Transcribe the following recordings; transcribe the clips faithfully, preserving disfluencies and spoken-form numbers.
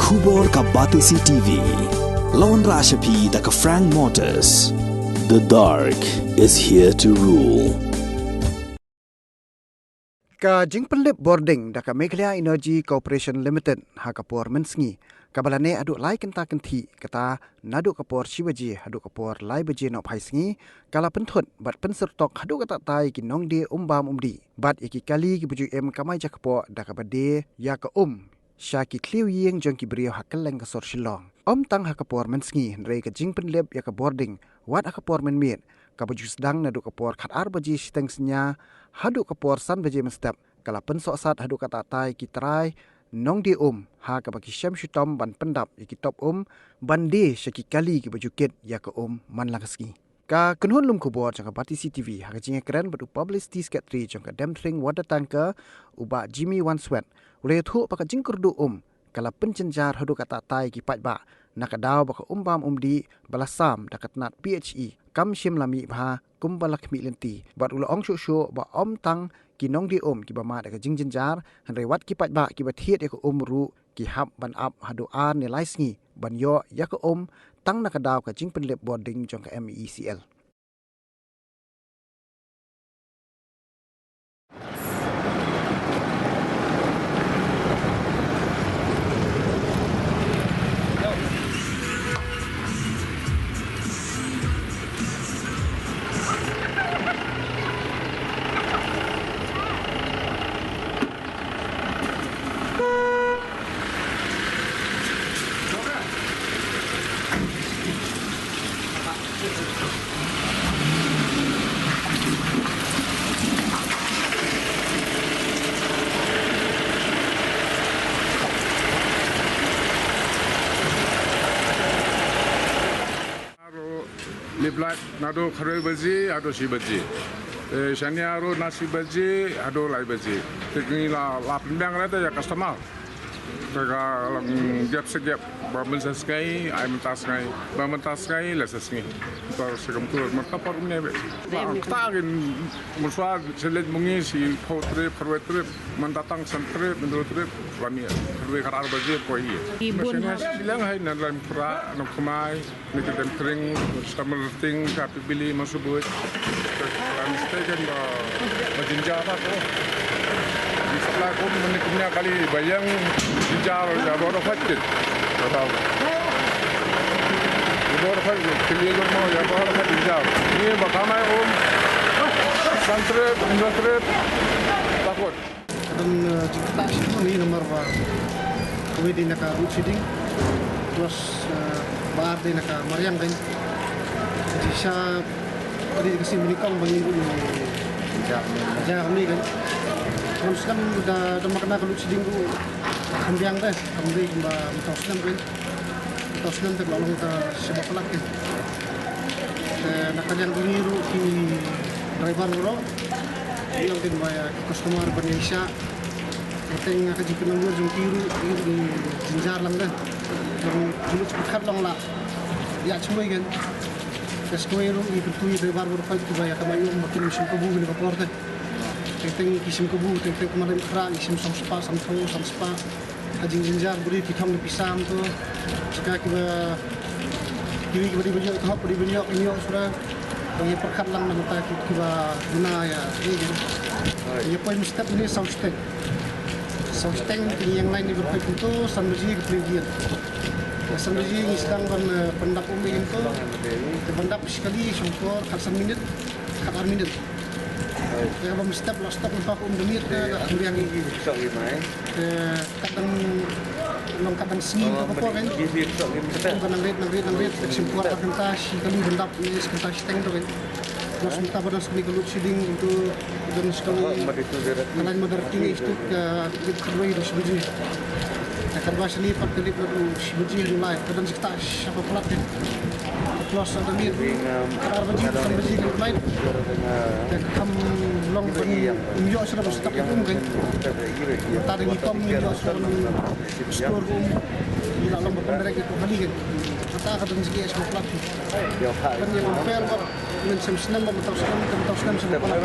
Khubor ka Batesi T V. Lawan Rashapi da ka Frank Motors. The dark is here to rule. Ka jingpynlip bording da ka Meghalaya Energy Corporation Limited ha ka por mynsngi, kaba la neh haduh lai kynta kynthih, kata naduh ka por shi baje haduh ka por lai baje nohphai sngi, ka la pynthut bad pynsyrtok haduh katta katta ïa ki nongdie um bam um dih bad ïa ki kali kiba ju im kamai jakpoh da kaba die ïa ka um sha ki thliew ïing jong ki briew ha kylleng ka sor Shillong. Ym tang ha ka por mynsngi, hynrei ka jingpynlip ïa ka bording wat ha ka por mynmiet, kaba ju sdang naduh ka por khatar baje shiteng synñia haduh ka por san baje mynstep, ka la pynsohsat haduh katta katta ïa ki trai nongdie um, ha kaba ki shem shitom ban pyndap ïa ki top um ban die sha ki kali kiba ju kit ïa ka um man la ka sngi. Ka kynhun lum khubor jong ka Batesi T V ha ka jingïakren bad u Publicity Secretary jong ka Demthring Water Tanker, u Bah Jimmy Wanswet, u la ïathuh ba ka jingkyrduh um ka la pynjynjar haduh katta katta ïa ki paidbah, na ka daw ba ka um bam um dih ba la sam da ka tnat P H E kam shym la mih bha kumba la khmih lynti, bad u la ong shuh shuh ba ym tang ki nongdie um kiba mad ïa ka jingjynjar, hynrei wat ki paidbah kiba thied ïa ka um ruh ki hap ban ap haduh ar ne lai sngi ban ïoh ïa ka um, tang na ka daw ka jingpynlip bording jong ka M E E C L. Aro lip light naduh khatwei baje haduh shi baje. Eh, shane aro na shi baje haduh lai baje. Te ngi la, la pynbiang re te ïa customer. Te ka long gap sa gap, ba mynta sngi ai mynta sngi, ba mynta sngi la sa sngi. Ba sa kam tur mynta por ne be. Ba ta gin musa selet mungi shi pho trip, kharwe trip, mynta tang san trip, mynta trip, ba ni kharwe khatar baje ko hi. Ibun. Masih nasi lang hai nan lam pra, nok kemai. Ni ka Demthring, Samarting, Kapibili, Masubuid. Kan stay kan ba, ba jinjar ba ko. Di sebelah ko mani kumnya kali bayang jinjar ya baru fakir. Tahu. Ya baru fakir, kali ko mau ya baru fakir jinjar. Ni ba kamai um. Santrep, Indra trep. Takut. Ka don, eh, jingktah shibun hi namar ba kawei dei na ka load shedding. Plus, eh, ba ar dei na ka mariang kan. Shisha ka dei ka sien ba nyngkong ba ngi ruh ngi ja kane kan. Kam snem da, da ma kane ka load shedding ruh kham biang de, kam dei kumba mynta u snem kan. Mynta u snem te ka la long ka shibun palat kan. Te na ka liang jong ngi ruh ki driver baroh. Ngi ong kein ba ïa ki customer ban ïa shah. Teng ka jingpynlong jong ki ruh, ki ruh ki jynjar lang de. Long ki ruh ki pyrkhat long la ïa shuwei kein. Te shuwei ruh ngi kyntu ïa ki driver baroh kiba ïa kamai um ba kin shim kabu kane ka por te. Teng teng ki shim kabu, teng teng ka mariang khrah ngi shim san spah, san phew, san spah. Ka jingjynjar ba dei ki thong ki pisa to. Shisha kiba, kiwei kiba dei ban ïoh, ki hok ba dei ban ïoh, ki ïoh shuwa. Ngi pyrkhat lang na bynta ki, kiba guna ïa, ïa, ïa. Ïa poi mynstep ne saw shiteng. Saw shiteng ki ïeng line ni ba poi kumto, san baje ka plie ïa. San baje ngi sdang ban, eh, pyndap um ïa kumto. Te ban dap shi kali shong por, khat san minit, khat ar minit. Ïa ba mynstep la stop mynta ka um da miet ka, da kham biang ïa ngi. Te Katdang, long katdang sngi ka por kan. Ka nang rit, nang rit, nang rit. Shim por ar kynta shi kali ban dap, ne shi kynta shiteng to kan. Plus mynta ba don shi kali ka load shedding to, don shi kali ka line mother king is to ka rit kharwei da shi baje. Ka katba shane pat ka rit na to shi baje haduh lai. Ka don shi kata sha palat kan. Plus da miet, ar baje, san baje ka flight. Te kham long ban ym ïoh shuh ban stop um kan. Mynta da ngi pom ym ïoh shuh ban store um. Ngi la long ban pyndirect ïa ka kali kan. Kata ka dang jingeh sha palat. Kan ïa compare bad mynshem snem bad mynta u snem, mynta u snem sha palat.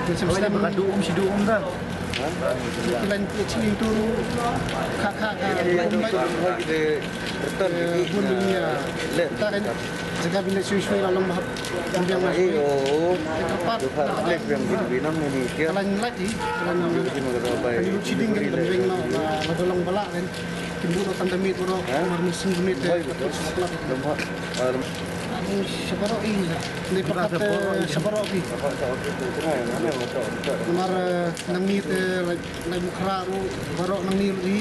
Mynshem snem ka duh um, shi duh um da. Ki lain ki chi tu kha kha ka bun bun ïa ta kan jaka bina sui sui la long ba kan biang ma sui. Ka pat ka lain lagi ka lain lagi ka lain chi ding kan biang la la long bala kan. Kin buh lo tang da miet baroh, namar mynsiem da miet te, ka put sa plat. Ani sha baroh i, ni pakat, eh, sha baroh i. Namar, eh, nangne te, lai, lai Mukhra ruh, baroh nangne ruh i,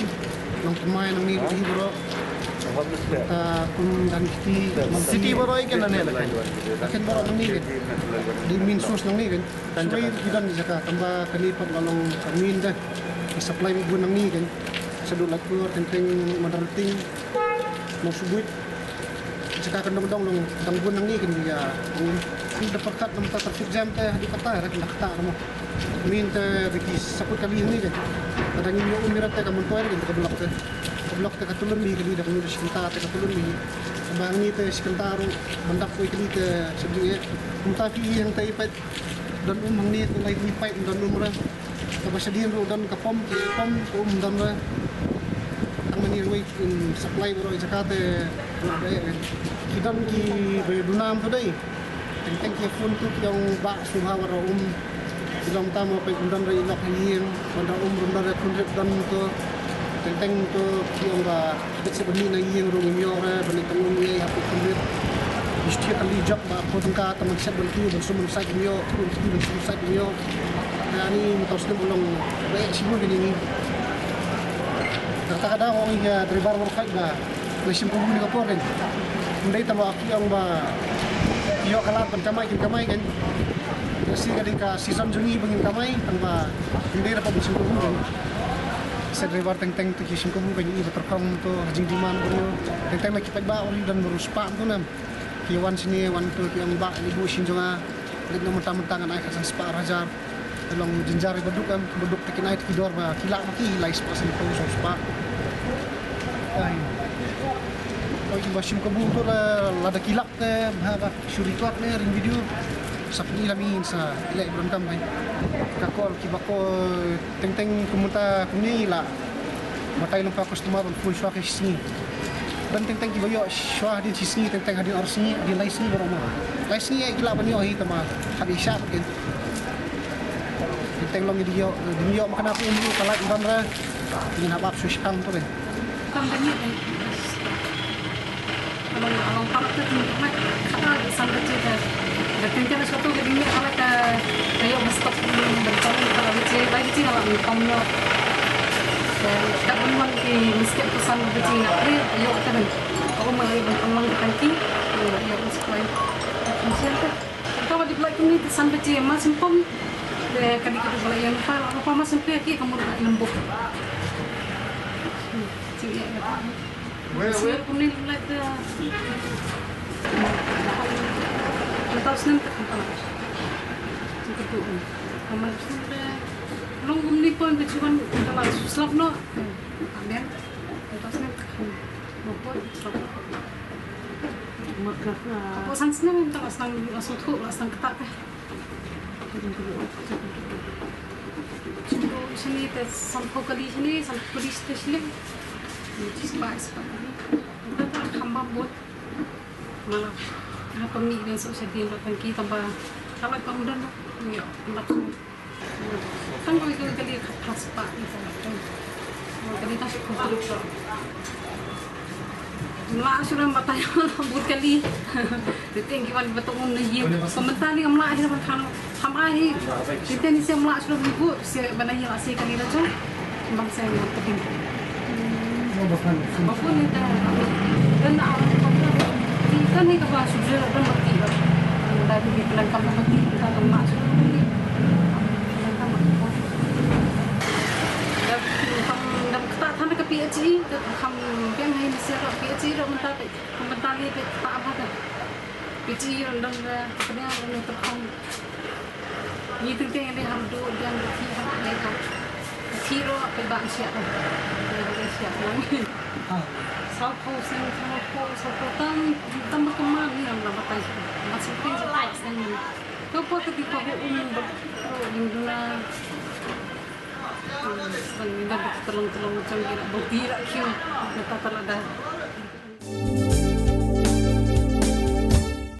Nongthymmai nangne ruh i baroh. Ta kum dan kiti, city baroh i ken nangne la ken. Ken baroh nangne ken. Dei main source nangne ken. Shuwei ki don jaka, tangba kane pat la long ka main te. Ki supply bun nangne ken. Shaduh Laitkor, Tengteng, Madarting, Mawshynrut. Jaka ka dong dong long dang bun nangne ken ïa. Kum da pyrkhat namar traffic jam te hadien kata re ken da kata re mo. Mynta da ki saput kali hangne ken. Ka dang ïoh um ïa te ka Myntoi ken ka block te. Ka block te ka tulun mi kali da kano da shi kynta te ka tulun mi. Ba hangne te shi kynta ruh ban dap wei kali te sha jingeh. Mynta phi ïeng te i peit don um hangne te lai ni peit don um re. Kaba shadien ruh don ka pom, ki pom ka um don re. Tang mane ruh in supply baroh jaka te ruh dei. Ki don kiba duna um tu dei. Teng teng ki phone tu ki ong ba sngewbha baroh um. Ki long tam ba peit um don re i lok ha ïing, ban da um ruh don re khun rip don tu. Teng teng tu ki ong ba Bad sep ba mih na ïing ruh ngim ïoh re, ba mih tang um ïa hapdeng khyndiat. Ïa shu thiah kali jop ba arphew tyngka tang ban sep ban kiew ban sum ban sait ngim ïoh, ban kiew ban sum ban sait ngim ïoh. Ani mynta u snem u long ba eh shibun kane ngi. Kata ka daw ong ïa driver Mawkhait ba lei shim kabu ne ka por kan. Ym dei tang ba ki ong ba ïoh ka lad ban kamai kin kamai kan. Ka shi ka dei ka season jong ngi ba ngin kamai tang ba ym dei da ba ngin shim kabu kan. Sa driver teng teng tu ki shim kabu ka ngi ba tyrkhong tu ha jingdemand tu. Teng teng na ki paidbah uri don baru spah tu nam. Ki wan sini wan tu ki ong ba ni bu shin jong nga. Leit na mynta mynta ngan ai ka san spah ar hajar. Ka long jynjar ba duk em ba duk te kin ai te ki dor ba ki lah ba ki lai spah san tu san spah. Ai. Oi ba shim kabu tu la lada ki lah te ba ba shu record ne ring video. Sa pynlong ïa ngi sa leh ba donkam kan. Ka call ki ba call Teng teng kum mynta kumne la batai lyngba customer ban phone shuwa ka shi sngi. Don teng teng kiba ïoh shuwa hadien shi sngi, teng teng hadien ar sngi, hadien lai sngi baroh ma. Lai sngi eh ki lah ban ïoh hi tang ba hap ïa shah ken. Teng teng long ïa di ïoh, di ïoh ma kane ka um ka lait ban ra. Ngin hap ap shu shipang tu ken. Kam da ngi. Along, along park te tin mat kata san baje te. Da tin te na soto ke ding kala ka kayo bus stop ban chong kala baje, bai baje kala ni kom yo. Ka ban wan ki misket ko san baje na pre yo te ban. Ko ma ban pang lang tangki. Yo is kwai. Kan sian te. Ka ba di blai kini san baje ma simpom. Kali ka di blai yang pa, pa ma simple ki kamu lembuk. Sini ya. Sir kumne lait da. Mynta u snem te kumta. Sing ketu. Kamar snem te. Long kumne pon te chuan kumta la slap no. Amen. Mynta u snem te. Mo pon slap. Ko san snem mynta la snang la sngewthuh la snang kata te. Shini te sanphew kali shini, sanphew kali shite shilling. Ni spah, spah kali. Nta ta kham bam bot. Mala. Nga pynmih dang suk shadien ba tangki tang ba. Kala pam don. Yo, nak. Tang kali kali kali khat spah ni tang. Kali ta suk. Mla shu ram batai la bud kali. Te teng ki wan ba tong um na ïing. Ko mynta ni kam la hi ban kham kham ai hi. Te teng ni se mla shu ram ni bu se ban ai la se kali la jong. Bang se ngan te ding. Ba pun ni te. Dan na ti kan ni ka ba shu jil dan ba ti ba. Da ni plan kam ba ti ka kam ma shu ram ni. Plan kam ba. Da kam da ka ta than ka P H E ka kam biang hai ni se ka P H E ro mynta. Kumta ngi peit ta ba ta. Peit ïa u don, eh, pynïar u nongtyrkhong. Ngi teng teng ngi har du diang ki har dei ka. Ki ro peit ba siat. Peit ba siat nang. Ah. Saw phew seng, saw phew, saw phew tam, tam ba kemar ngi ram la batai. Ba seng peng sa phew seng ngi. Ka po ka di pa hu um ba. Oh, ling duna. Bang ni da telong telong macam gila boti la kiu. Nata tala da.